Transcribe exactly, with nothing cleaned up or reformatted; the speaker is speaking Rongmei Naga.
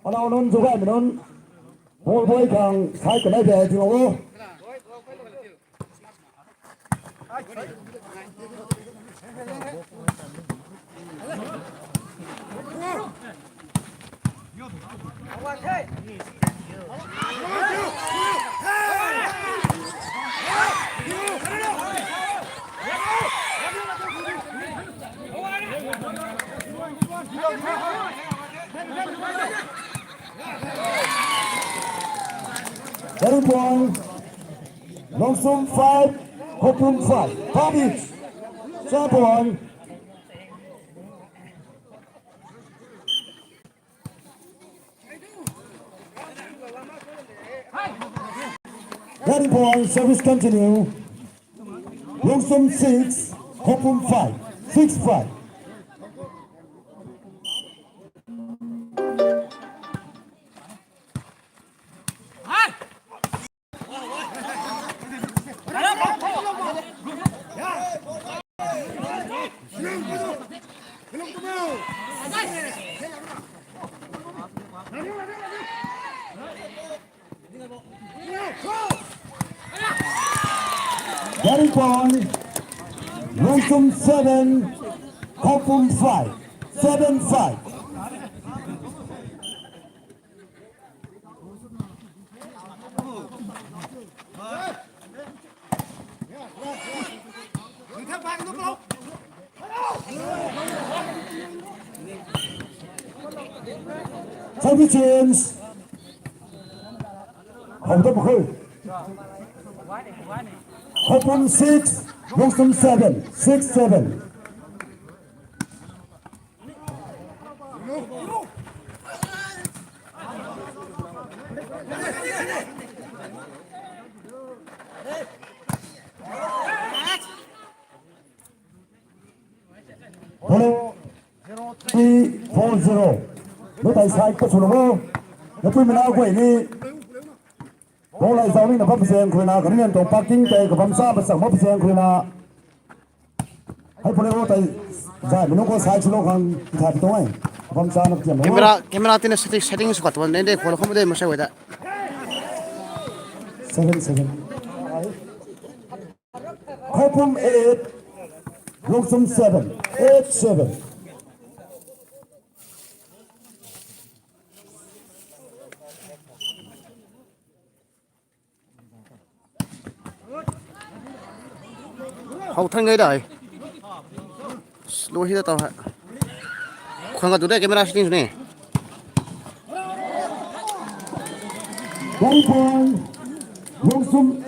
Anau nunc, zugaymei nunc, ball boy khang sai kanei de ting o. Very point. Lungsum five, Khouphum five. Five each. Set point. Very point. Service continue. Lungsum six, Khouphum five. Six five. Very point. Lungsum seven, Khouphum five. Seven five. Heavy change. Hou ta pakhu. Khouphum six, Lungsum seven, six seven. Hello, three four zero. Lu tai sai ka sunu mo. Na pui mina guay ni. Ball lai zau ni na bam zeng khou na, kani nen tuang parking tei kabam sa ba sang mo zeng khou na. Hei pule o tai zai minu ko sai chulo khang thai pi tuang ai. Kabam sa na tiam lo. Camera, camera tina setting, setting sw khat tuan de de khou lo kham de mo sai wai da. Seven seven. Khouphum eight, Lungsum seven, eight seven. Hou thang gai dai. Slow hi da tau ha. Khwang ka tu de camera setting sw ni. Very point. Lungsum